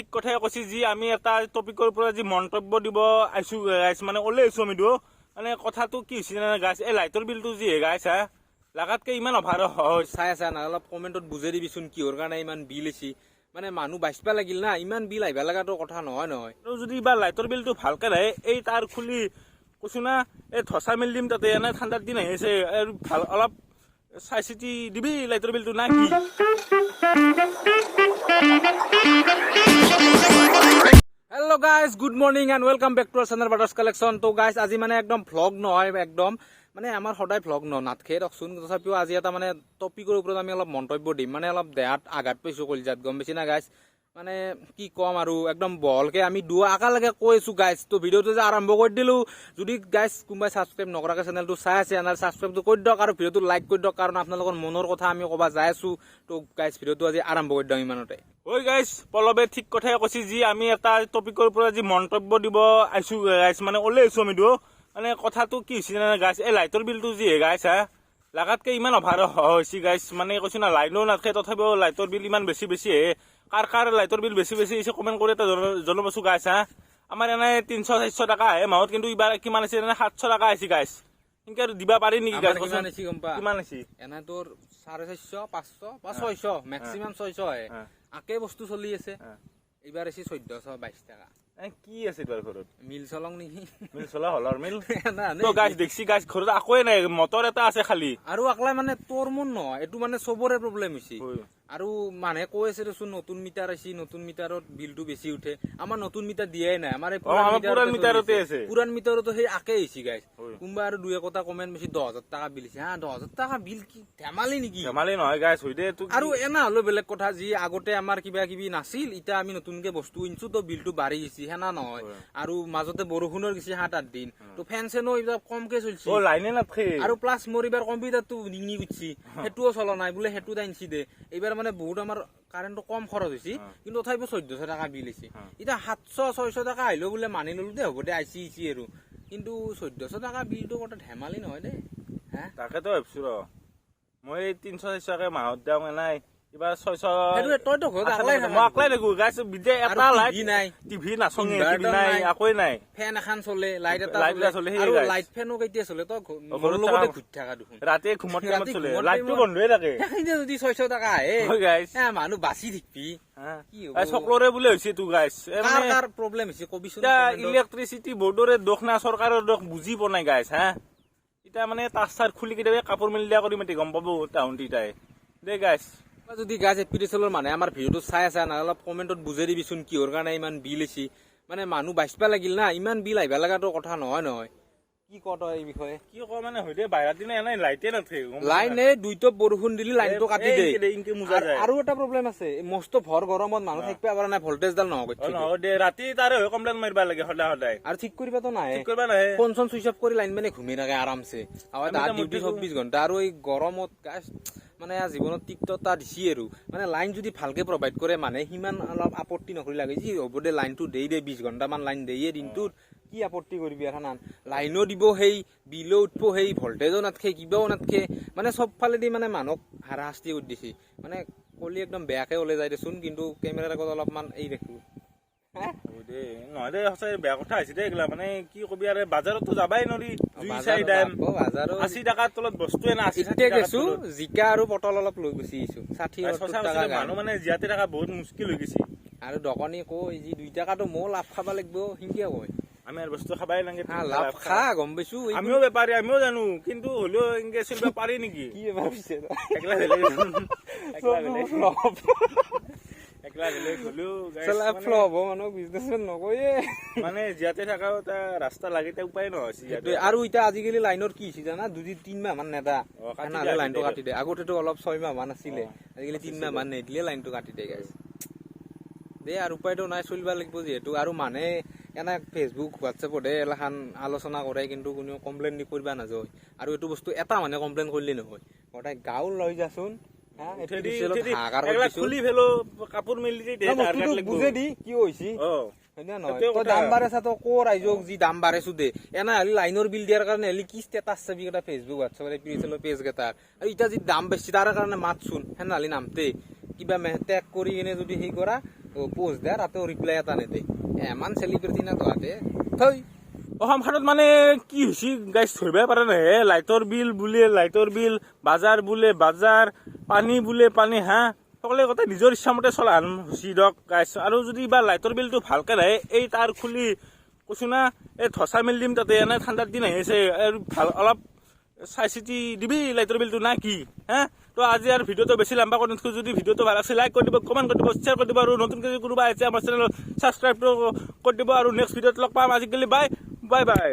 ঠিক কথাই কৈছে। যি আমি এটা টপিকৰ পৰা যি মন্তব্য দিব আহিছো গাইছ, মানে ওলাই আহিছো আমি দুয়ো। মানে কথাটো কি হৈছে জানা গাইছ? এই লাইটৰ বিলটো যি গাইছ, হা, লাগাতকে ইমান অভাৰ হয়। চাই আছা না, অলপ কমেণ্টত বুজাই দিবিচোন কিহৰ কাৰণে ইমান বিল আহিছে। মানে মানুহ বাচিবা লাগিল না, ইমান বিল আহিব লগাটো কথা নহয় নহয়। আৰু যদি বা লাইটৰ বিলটো ভালকে নাহে, এই তাৰ খুলি কৈছো না, এই ধচা মেলি দিম তাতে। এনে ঠাণ্ডাৰ দিন আহি আছে আৰু ভাল অলপ চাই চিতি দিবি লাইটৰ বিলটো, না কি? Hello guys, good morning and welcome back to our channel Brothers Collection. তো গাইজ, আজি মানে একদম ভ্লগ নহয়, একদম মানে আমাৰ সদায় ভ্লগ নাথকে দিয়কচোন, তথাপিও আজি এটা মানে টপিকৰ ওপৰত আমি অলপ মন্তব্য দিম। মানে অলপ দেহাত আঘাত পাইছোঁ, কলিজাত, গম পাইছি না গাইজ? মানে কি ক'ম আৰু, একদম বহলকে আমি দুয়ো একেলগে কৈ আছো গাইজ। তো ভিডিঅ'টো যে আৰম্ভ কৰি দিলোঁ। যদি গাইজ কোনোবাই ছাবস্ক্ৰাইব নকৰাকৈ চেনেলটো চাই আছে, এনেহ'লে ছাবস্ক্ৰাইবটো কৰি দিয়ক আৰু ভিডিঅ'টো লাইক কৰি দিয়ক, কাৰণ আপোনালোকৰ মনৰ কথা আমি ক'ব যাই আছো। তো গাইজ, ভিডিঅ'টো আজি আৰম্ভ কৰি দিওঁ ইমানতে। ঐ গাইছ, পলৱে ঠিক কথাই কৈছে। যি আমি এটা টপিকৰ পৰা যি মন্তব্য দিব আহিছো গাইছ, মানে ওলাই আহিছো আমি দুয়ো। মানে কথাটো কি হৈছে জানা গাইছ? এই লাইটৰ বিলটো যি গাইছ, হা, লাগাতকে ইমান অভাৰ হৈছে গাইছ। মানে কৈছো না, লাইনো নাথাকে, তথাপিও লাইটৰ বিল ইমান বেছি বেছি আহে। কাৰ কাৰ লাইটৰ বিল বেছি বেছি আহিছে, কমেণ্ট কৰি এটা জনাবচোন গাইছ। হা, আমাৰ এনে 300-400 টকা আহে মাহত, কিন্তু এইবাৰ কিমান আছে এনে 700 টকা আহিছে গাইছ। সেনকে আৰু দিবা পাৰি নেকি গাইছ? আমাৰ কিমান আহিছে গম পা? কিমান আহিছে? এনে তোৰ 450, 500 বা 600, মেক্সিমাম 600 আহে। আকে বস্তু চলি আছে। এইবাৰ আহিছে 1422 টকা। এ, কি আছে তোমাৰ ঘৰত? মিল চলং নেকি? মিল চলা হলৰ মিল। না, তো গাইছ, দেখছি গাইছ, ঘৰত আকোৱে নাই, মটৰ এটা আছে খালি। আৰু আকলাই মানে তোৰ মন নহয়, এইটো মানে চবৰে প্ৰব্লেম হৈছে। আৰু মানুহে কৈ আছে দেচোন, নতুন মিটাৰ আহিছে, নতুন মিটাৰত বিলটো বেছি উঠে। আমাৰ নতুন মিটাৰ দিয়াই নাই, আমাৰ এই আমাৰ পুৰাণ মিটাৰতে আছে। পুৰাণ মিটাৰতো সেই আকে আহিছে গাইছ। কোনোবা আৰু দুই একোটা কমেণ্ট বেছি 10,000 টকা বিল আহিছে। হা, 10,000 টকা বিল কি ধেমালি নেকি? ধেমালি নহয় গাইছ, হৈ দে তোক। আৰু এনা হলেও বেলেগ কথা, যি আগতে আমাৰ কিবা কিবি নাছিল, এতিয়া আমি নতুনকে বস্তু আনিছো, তো বিলটো বাঢ়ি গৈছে, সেনা নহয়। আৰু মাজতে বৰষুণৰ গৈছে 7-8 দিন, তো ফেন চেনো এইবিলাক কমকে চলছে। অ, লাইনে নাথাকে। আৰু প্লাছ মোৰ এইবাৰ কম্পিউটাৰটো নিঙি উঠছি, সেইটোও চলা নাই বোলে, সেইটো আনিছি দে। এইবাৰ মানে বহুত আমাৰ কাৰেণ্টটো কম খৰচ হৈছে, কিন্তু তথাপিও 1400 টকা বিল হৈছে। এতিয়া 700-600 টকা আহিলেও বোলে মানি ললো দে, হ'ব দে, আইচি আইচি আৰু, কিন্তু 1400 টকা বিলটো কথা ধেমালি নহয় দেই, হা। তাকেতো ভাবছো ৰ, মই 300-400কে মাহত দিওঁ, নাই কিবা 600। সেইটো তইতো ঘৰত আকলাই থাকা। মই আকলাই থাকো গাইছ, বিদে আৰু এটা লাইট TV নাই। টিভি নাচঙে, Inverter TV নাই, নাই। একোৱে নাই। ফেন এখন চলে, লাইট এটা লাইট এটা চলে, সেয়ে আৰু guys। Light ফেনো কেতিয়া চলে? তই ঘৰত মোৰ লগতে থাকা- ঘূৰি থাকা দেখোন। ৰাতি ঘুমত টাইমত ৰাতি চলে। ঘুমত লাইটটো টাইমত- বন্ধয়ে থাকে। সেইখিনিতে যদি 600 টকা আহে, হয় গাইছ। এ, মানুহ বাচি থাকিবি কি হ'ব? এই সকলোৰে বোলে হৈছে তো গাইছ। কাৰ মানে কাৰ প্ৰব্লেম হৈছে কবিচোন এতিয়া comment ত। ইলেক্ট্ৰিচিটি বৰ্ডৰে দোষ না চৰকাৰৰ দোষ, বুজি পোৱা নাই গাইছ। হা, এতিয়া মানে তাঁৰ চাৰ খুলি কেতিয়াবা কাপোৰ মেলি দিয়া কৰি মাতি গম পাব তাহুন তিতাই দেই গাইছ। যদি গাইছ এপিডিচিএলৰ মানুহে আমাৰ ভিডিঅ'টো চাই আছে না, অলপ কমেণ্টত বুজাই দিবিচোন কিহৰ কাৰণে ইমান বিল আহিছে। মানে মানুহ বাচিবা লাগিল না, ইমান বিল আহিব লগাটো কথা নহয় নহয়। কি ক তই এই বিষয়ে? কি কয় মানে, হৈ দে, বাহিৰৰ দিনা এনে লাইটে নাথাকে, গম পাইছা? লাইন এই দুইটো বৰষুণ দিলি লাইনটো কাটি এই দিয়ে। ইনকে মোজা যায়। আৰু এটা প্ৰব্লেম আছে, এই মস্ত ভৰ গৰমত মানুহ থাকিব পৰা নাই, ভল্টেজডাল নহ'ব। অ, নহয় দে, ৰাতি তাৰে হৈ কমপ্লেইন মাৰিবা লাগে সদায় সদায়। আৰু ঠিক কৰিবাতো নাহে। ঠিক কৰিবা নাহে। ফোন চোন চুইচ অফ কৰি লাইন মানে ঘুমি থাকে আৰামছে। আৰু আমি তাৰ এতিয়া ডিউটি মধ্যে 24 ঘণ্টা। আৰু এই গৰমত গাছ মানে জীৱনত তিক্ততা দিছি। আৰু মানে লাইন যদি ভালকে প্ৰভাইড কৰে, মানে সিমান অলপ আপত্তি নকৰি লাগে, যি হ'ব দে, লাইনটো দেই দে, 20 ঘণ্টামান লাইন দিয়ে দিনটোত, কি আপত্তি কৰিবি? আৰু নান লাইনো দিব, সেই বিলো উঠব, সেই ভল্টেজো নাথকে, কিবাও নাথকে, মানে চব ফালেদি মানে মানুহক হাৰাশাস্তি কৰি দিছে। মানে কলি একদম বেয়াকে ওলাই যায় দেচোন, কিন্তু কেমেৰাৰ আগত অলপমান এই দেখো। হ'ব দে, নহয় দে, সঁচাই বেয়া কথা হৈছে দে এইগিলা। মানে কি কবি আৰু, বজাৰততো যাবাই নৰি, জুই চাই দাম। বজাৰত 80 টকাৰ তলত বস্তুৱে নাই, 80 এতিয়া 60 টকাৰ গেছো তলত। জিকা আৰু পটল অলপ লৈ গুচি আহিছো, ষাঠি সঁচা সত্তৰ কৈছো টকা দে, গান। মানুহ মানে জীয়াতে থকা বহুত মুস্কিল হৈ গৈছে। আৰু দোকানী কয় যি 2 টকাটো ময়ো লাভ খাব লাগিব, সিনকে কয়। আমি আৰু বস্তু খাবাই লাগে। হা, লাভ খা, গম পাইছো। আমিও বেপাৰী, আমিও জানো, কিন্তু হ'লেও এনেকে চলিব পাৰি নেকি? কি ভাবিছে? একলা বেলেগ, একলা বেলেগ, একলা বেলেগ হ'লেও guys, ফ্লপ হ'ব, মানুহ বিজনেছমেন নকয়ে। মানে জীয়াতে থকাও এটা ৰাস্তা লাগে, এতিয়া উপায় নহয় জীয়াতে। সেইটোৱে। আৰু এতিয়া আজিকালি লাইনৰ কি হৈছে জানা, 2-3 মাহ মান নেদা অ, কাটি সেনেহ'লে দিয়ে, লাইনটো কাটি কাটি দিয়ে। আগতেতো অলপ 6 মাহ মান আছিলে, আজিকালি 3 মাহ মান নিদিলে লাইনটো কাটি দিয়ে গাইছ। দে আৰু উপায়তো নাই, চলিব লাগিব যিহেতু। আৰু মানুহে এনে ফেচবুক হোৱাটছএপতহে এলাখান আলোচনা কৰে, কিন্তু কোনেও কমপ্লেইন কৰিব নাযায়। আৰু এইটো বস্তু এটা মানুহে কমপ্লেইন কৰিলে নহয়, গোটেই গাঁও লৈ যাচোন, হা, উঠে দি APDCL ত উঠে দি হাহাকাৰ কৰি একলা দিছো। খুলি ফেলো, কাপোৰ মেলি দি না, বস্তুটো বুজে দি কি হৈছে। হয় নে নহয়? সেইটোৱে তই কথা। দাম বাঢ়াইছা, তই ক ৰাইজক যি দাম বাঢ়াইছো দে। এনে হ'লে লাইনৰ বিল দিয়াৰ কাৰণে হ'লে কি ষ্টেটাছ চাবি কেইটা ফেচবুক হোৱাটছএপত এপিডিচিএলৰ পেজ কেইটাৰ। আৰু এতিয়া যি দাম বেছি তাৰ কাৰণে মাতচোন, সেনে হ'লে নামতে কিবা টেগ কৰি কিনে যদি সেই কৰা। পোষ্ট দে, তাতেও ৰিপ্লাই এটা নেদে। ইমান চেলিব্ৰিটি না তহাঁতে, থৈ। অসমখনত মানে কি হৈছে গাইছ, ধৰিবই পৰা নাই হে। লাইটৰ বিল বোলে লাইটৰ বিল, বাজাৰ বোলে বাজাৰ, পানী বোলে পানী। হা, সকলো কথা নিজৰ ইচ্ছামতে চলা হেন হৈছে দিয়ক গাইছ। আৰু যদি বা লাইটৰ বিলটো ভালকে নাহে, এই তাৰ খুলি কৈছো না, এই ধচা মেলি দিম তাতে। এনে ঠাণ্ডাৰ দিন আহিছে আৰু, ভাল অলপ চাই চিতি দিবি লাইটৰ বিলটো না কি হা। তো আজি আৰু ভিডিঅ'টো বেছি লম্বা কৰি নাথাকোঁ। যদি ভিডিঅ'টো ভাল আছে, লাইক কৰি দিব, কমেণ্ট কৰি দিব, শ্বেয়াৰ কৰি দিব আৰু নতুনকৈ যদি কোনোবা আহিছে আমাৰ চেনেলত, ছাবস্ক্ৰাইবটো কৰি দিব। আৰু নেক্সট ভিডিঅ'ত লগ পাম। আজিকালি বাই বাই বাই।